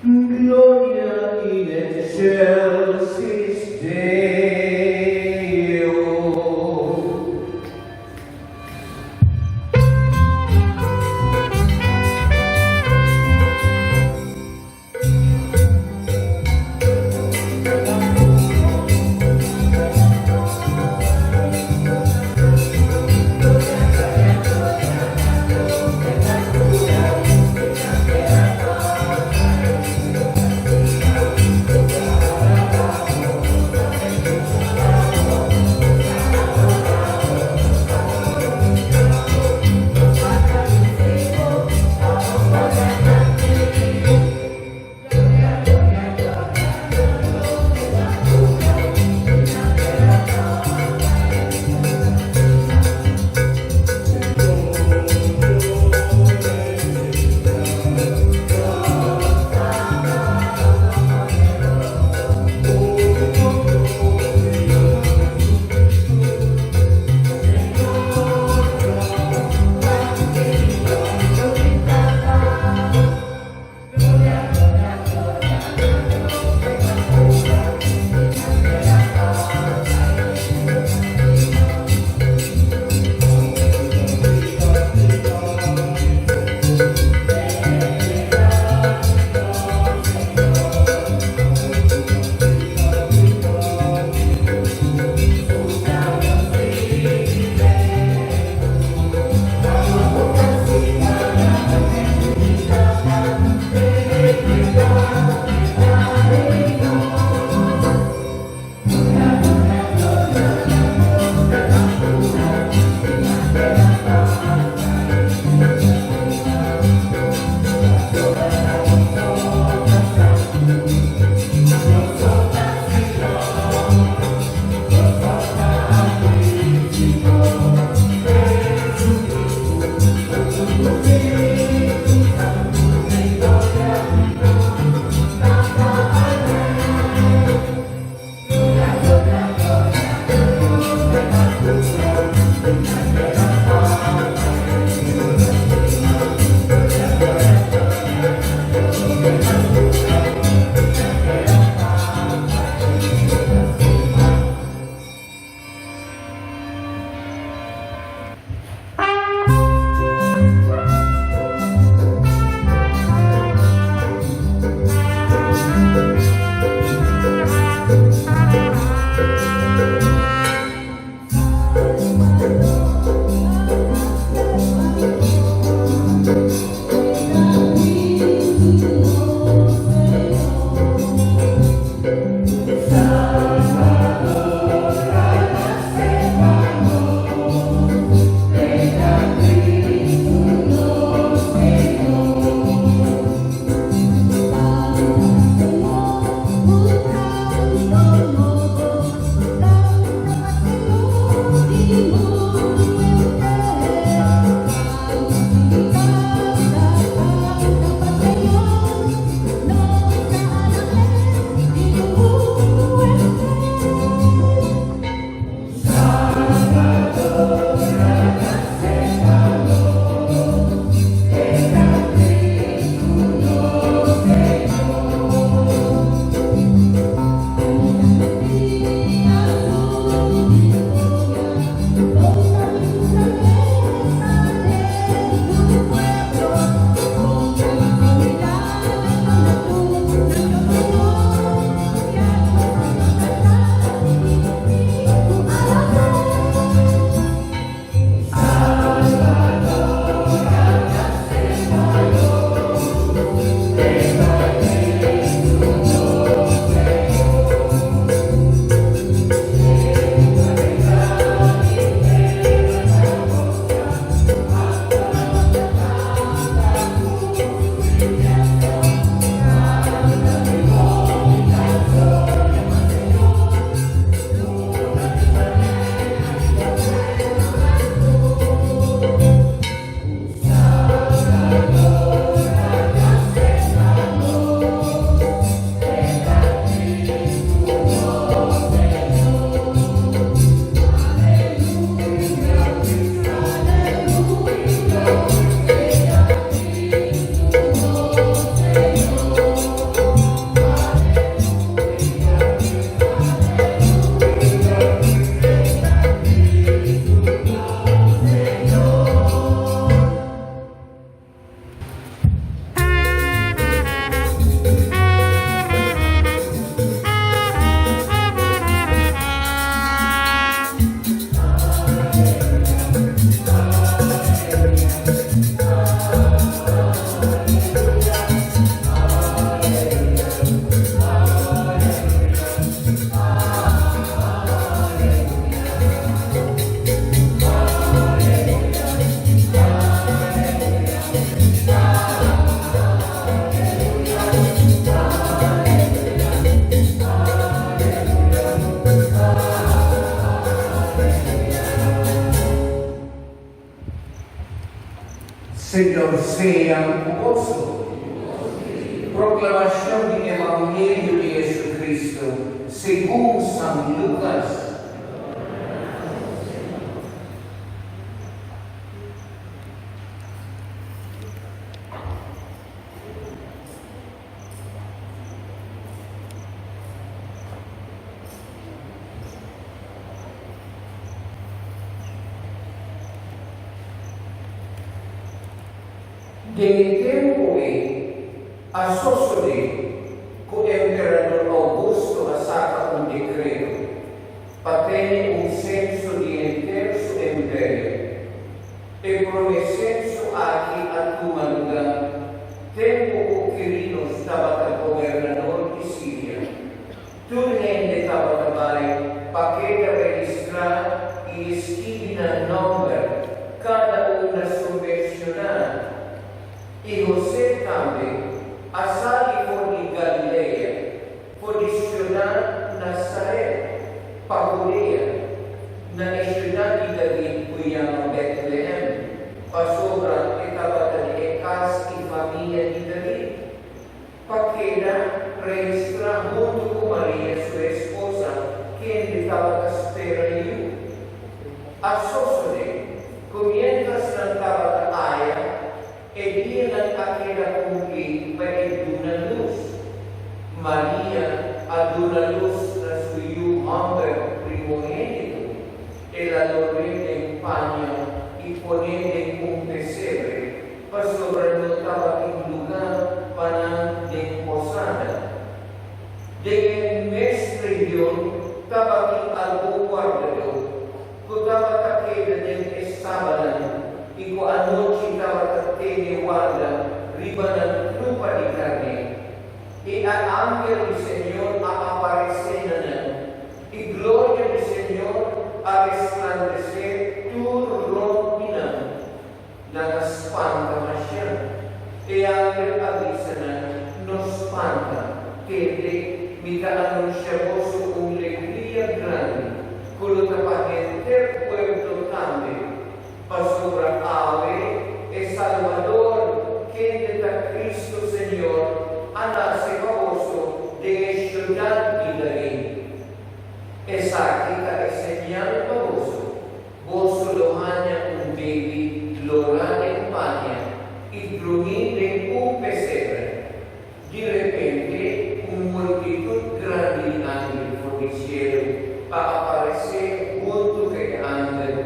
Gloria in excelsis Deo. Señor sea ku boso. Proklamashon di Evangelio di Jesucristo segun San Lukas. Den e tempu ei a sosodé ku emperador Ougusto a saka un dekreto pa tene un senso di henter su emperio. E promé senso aki a tuma lugá tempu ku Quirinos tabata gobernador di Siria. Tur hende tabata bai pa keda registrá i skibi nan nòmber, kada un na su mes siudat. I Hosé tambe a sali for di Galilea, for di siudat Nasaret, pa Hudea, na e siudat di David ku yama Bètlehèm, pasobra e tabata di e kas i famia di David. Pa keda registrá huntu ku Maria su esposa kende tabata spera yu. A sosodé ku miéntras nan tabata aya, e dianan a keda kumplí pa e duna lus. Maria a duna lus na su yu hòmber primogénito, el a lor'é den paña i pon'é den un pesebre, pasobra no tabatin lugá pa nan den posada. Den e mes region tabatin algun wardadó ku tabata keda den e sabanan i ku anochi tabata tene warda riba nan trupa di karné. I a angel di Señor a aparesé na nan, i gloria di Señor a resplandesé tur rònt di nan. Nan a spanta mashá. E angel a bisa nan, No spanta, tende, mi ta anunsiá boso un legria grandi ku lo ta pa henter pueblo tambe, pasobra awe e Salbador, kende ta Cristo Señor, a nase pa boso den e siudat di David. Esaki ta e señal pa boso, Boso lo haña un baby lorá den paña i drumí den un pesebre. Di repente, un multitut grandi di angel for di cielu a aparesé huntu ku e angel.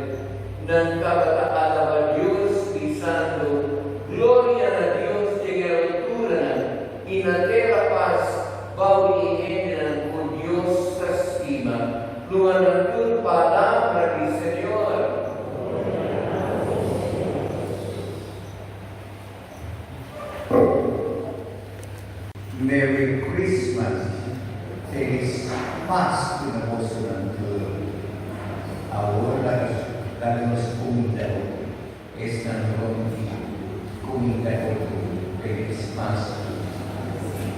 Nan tabata alabá Dios, bisando, Gloria na Dios den e alturanan i na tera pas bou di e hendenan ku Dios ta stima. Lua nan tur palabra di Señor. Merry Christmas, Felis Pasku na bosonan tur. Awor laga nos kuminda otro, esnan rond di kuminda otro Felis Pasku.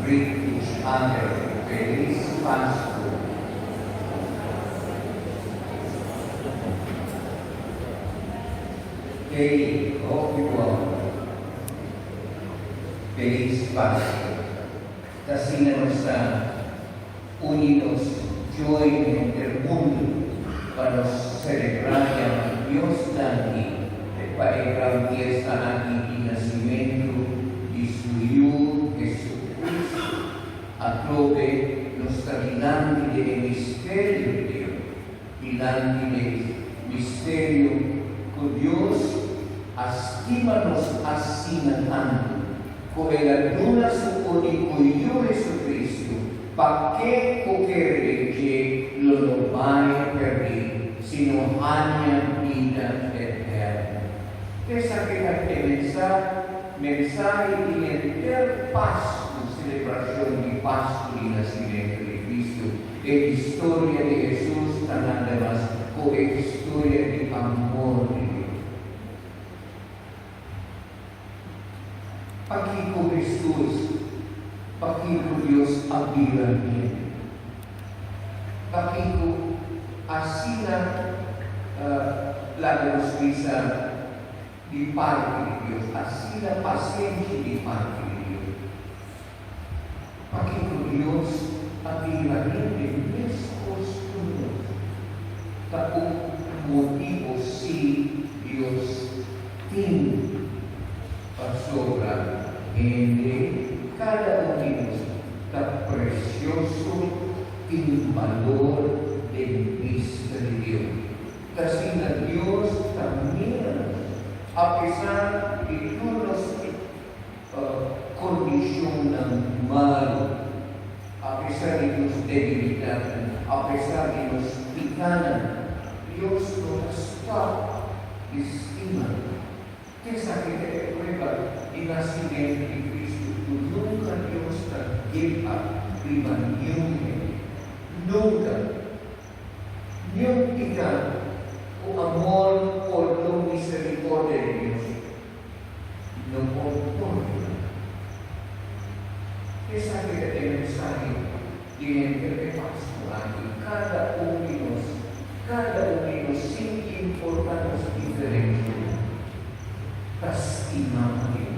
Greet each other Felis Pasku. Hey, hopi bon. Felis Pasku. Ta asina nos ta uni nos joy henter mundu pa nos selebrá yama Dios danki pa e gran fiesta aki di nasimentu di su Yu Jesucristo. Atrobe nos ta dilanti di e misterio di Dios, dilanti di e misterio ku Dios a stima nos asina tantu ku el a duna su úniko Yu Jesucristo pa ke ku kere den dje lo no bai pèrdí, sino haña bida eterno. Esaki ta e mensahe di henter Pasku, selebrashon di Pasku di nasimentu di Kristu. E historia di Hesus ta nada mas ku e historia di amor di Dios. Pakiko Hesus, pakiko Dios a bira hende? Pakiko asina laga nos bisa? Di parti di Dios, asina pasenshi di parti di Dios. Pakiko Dios a bira hende meskos ku nos? Ta un motibu si Dios tin pasobra hende, kada un di nos, ta presioso, tin balor den bista di Dios. T'asina Dios ta mira nos, apesar di tur nos kondishonnan malu, apesar di nos debilidatnan, apesar di nos pikanan, Dios no ta stòp di stima nos. Esaki ta e prueba di nasimentu di Kristu ku nunka Dios ta give up riba niun hende. Nunka! Niun piká ku amor, pordon, miserikordia di Dios no por pordoná. Esaki ta e mensahe di henter e Pasku aki, kada un di nos, kada un di nos sin importá nos diferensianan, ta stima pa Dios.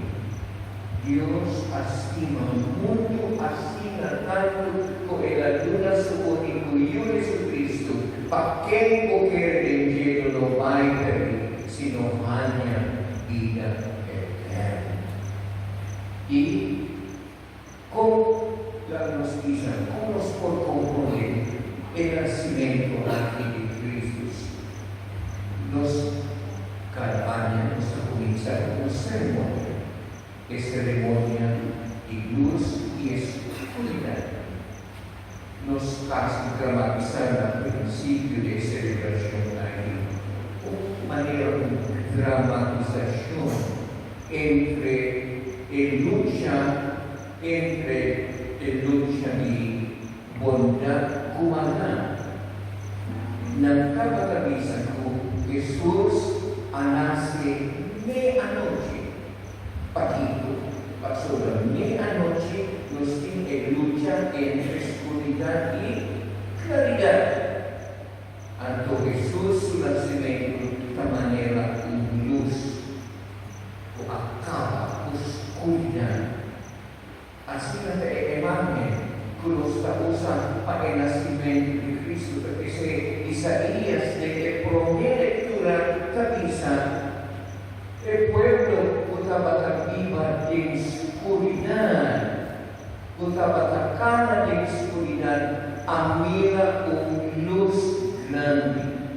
Dios a stima mundu asina tantu ku el a duna su úniko Yu Jesucristo, pa ken ku kere den dje lo no bai pèrdí, sino haña bida eterno. I kon laga nos bisa, kon nos por komprondé e nasimentu aki di Cristo si nos Kada aña nos ta kuminsá ku un seremonia, e seremonia di lus i e skuridat. Nos hasi dramatisá na prinsipio di e selebrashon aki un manera un dramatisashon entre e lucha entre e lucha di bondat ku maldat. Nan tabata bisa ku Hesus a nase meanochi. Pakiko? Pasobra meanochi nos tin e lucha entre skuridat i klaridat. Anto Hesus su nasementu ta manera un lus ku a kaba ku skuridat. Asina ta e imágen ku nos ta usa pa e nasimentu di Kristu. Ta p'esei Isaías den e promé lektura ta bisa, E pueblo ku tabata biba den skuridat, ku tabata kana den skuridat, a mira un lus grandi.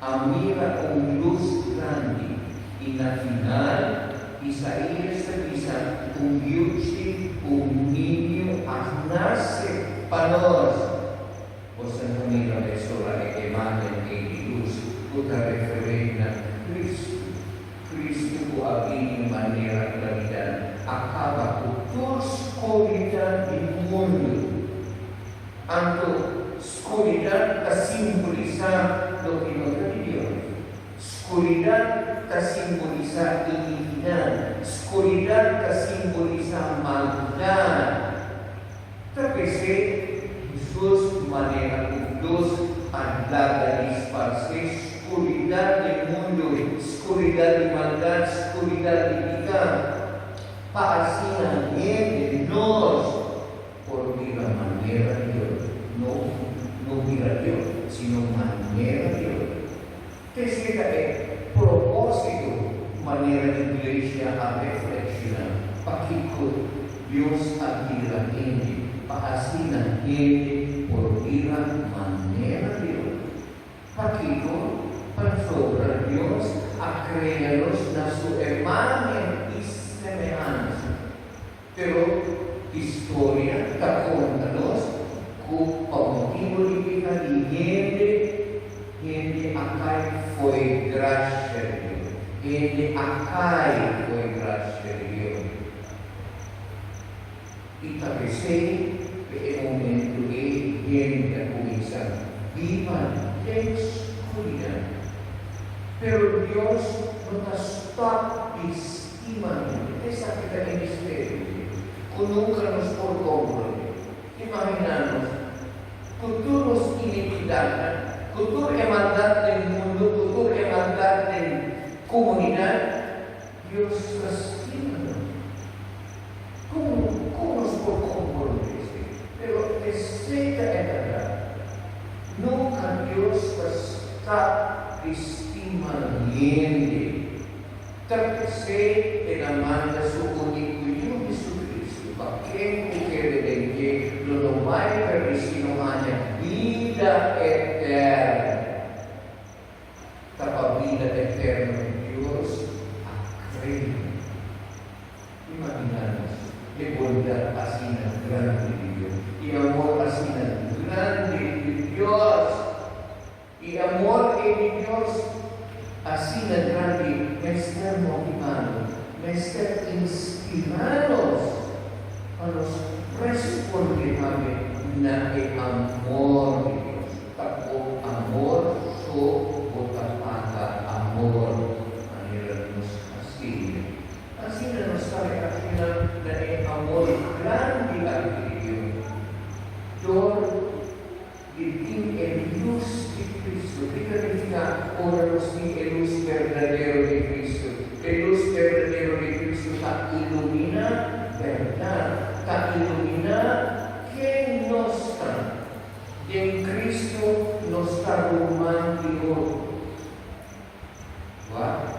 A mira un lus grandi, i na final Isaías ta bisa, Un yuchi, un niño a nase pa nos. Boso no mira mesora e imágen ei di lus ku ta referí na Kristu. Kristu ku a bini manera klaridat a kaba ku tur skuridat di mundu. Anto, skuridat ta simbolisá loke no ta di Dios. Skuridat ta simbolisá inikidat. Skuridat ta simbolisá maldat. Ta p'esei Hesus manera ku lus a laga disparsé skuridat di mundu, skuridat di maldat, skuridat di piká, pa asina hende, nos, Por bira manera Dios, no no bira Dios, sino manera Dios. T'esei ta e propósito manera Iglesia a reflekshoná pakiko Dios a bira hende, pa asina hende por bira manera Dios. Pakiko? Pasobra Dios a krea nos na su imágen i semehansa. Pero historia ta konta nos ku pa motibu di pika di hende, hende a kai fo'i grasia di Dios. Hende a kai fo'i grasia di Dios. I ta p'esei ku e momentu ei hende a kuminsá biba den skuridat. Pero Dios no ta stòp di Imagina, esaki ta e misterio di Dios, ku nunka nos por komprondé. Imaginá nos, ku tur nos inikidatnan, ku tur e maldat den mundu, ku tur e maldat den komunidat. Dios ta stima nos. Kon kon nos por komprondé esei? Pero esei ta e bèrdat. Nunka Dios ta stap di stima hende. Ta p'esei el a manda su úniko Yu Jesucristo, pa ken ku kere den dje lo no bai pèrdí sino haña bida eterno. Ta pa bida eterno Dios a krea. Imaginá nos e bondat asina grandi di Dios, e amor asina grandi di Dios! E amor ei di Dios asina grandi mester motivá nos, mester inspirá nos pa nos respondé tambe na e amor di Dios. Ta ku amor so bo ta paga amor, manera nos a siña. Asina nos ta reakshoná na e amor grandi aki di Dios. Dor di tin e lus di Cristo. Ki ta nifiká ora nos tin e lus berdadero di Cristo? E lus berdadero di Cristo ta iluminá bèrdat, ta iluminá ken nos ta. Den Cristo nos ta ruman di otro. Wak,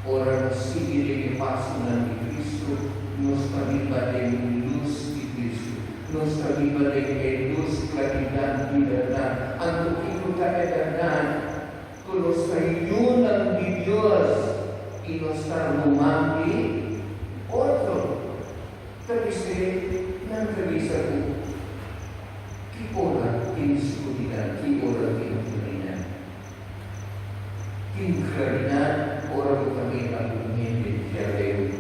ora nos sigui den e pasonan di Cristo, nos ta biba den lus di Cristo. Nos ta biba den e lus, claridad di berdad. Anto kico ta e berdad? Cu nos ta yunan di Dios i nos ta ruman di otro. Ta bis'é, nan ta bisa cu ki ora tin scuridad, ki ora tin claridad. Tin claridad ora bo ta mira un hende djaleu,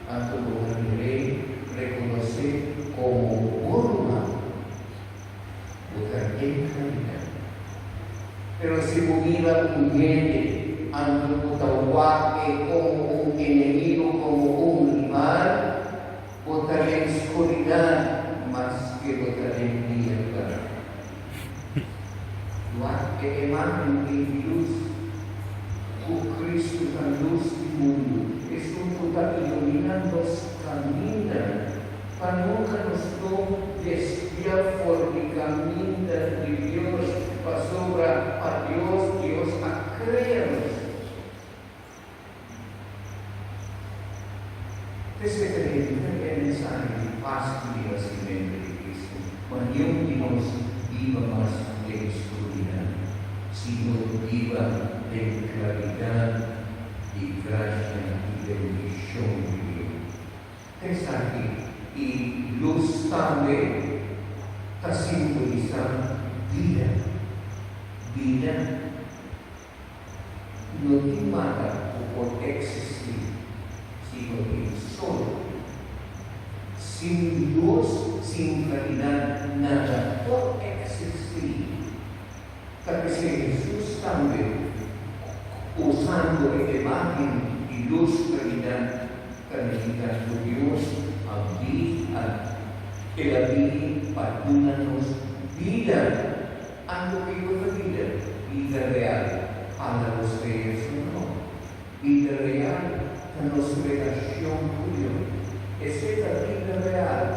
anto bo ta mir'é reconocé como bo ruman. Bo ta den claridad. Pero si bo mira un hende, anto bo ta wak e como un enemigo, como un rival, bo ta den scuridad maske bo ta den dia cla. Wak e imágen ei di lus, ku Kristu ta lus di mundu, esun ku ta iluminá nos kaminda, pa nunka nos no desviá for di kaminda di Dios, pasobra pa Dios, Dios a krea nos. P'esei ta henter e mensahe di Pasku di nasimentu di Kristu, pa niun di nos biba mas den skuridat, sino biba den klaridat di grasia i bendishon di Dios. Esaki i lus tambe ta simbolisá bida, bida. No tin mata ku por eksistí si no tin sol. Sin lus, sin klaridat, nada por eksistí. Ta p'esei Hesus tambe, usando e imágen di lus klaridat, ta nifiká ku Dios a bi a El a bini pa duna nos bida. Anto kiko ta bida? Bida real anda nos krea su no. Bida real ta nos relashon ku Dios. Esei ta bida real,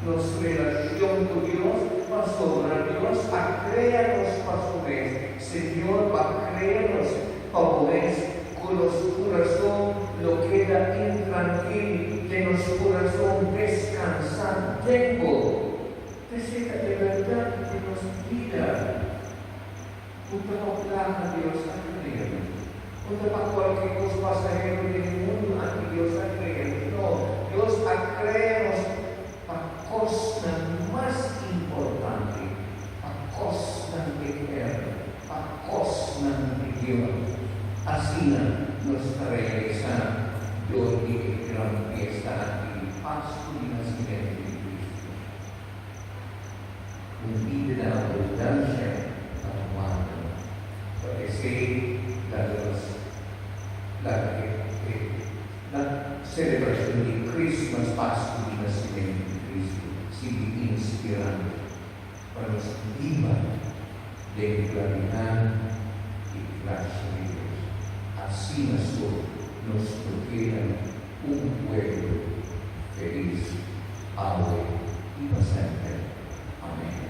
nos relashon ku Dios, pasobra Dios a krea nos pa su mes. Señor a krea nos pa bo mes, ku nos kurason lo keda intrankil, den nos kurason deskansá den bo. P'esei ta e bèrdat di nos bida ku ta pa plaka Dios a krea nos. No ta pa kualke kos pasahero den e mundu aki Dios a krea nos. No, Dios a krea nos pa kosnan mas importante, pa kosnan eterno, pa kosnan di Dios. Asina nos ta realisá dor di e gran fiesta aki di Pasku di Nasimentu di Kristu. Un bida na abundansha ta warda nos. Pa esei laga nos laga e e na selebrashon di Christmas, Pasku di Nasimentu di Kristu, sigui inspirá nos pa nos biba den klaridat i grasia di Dios. Asina so. Nos lo keda un pueblo felis, awe i pa semper. Amèn.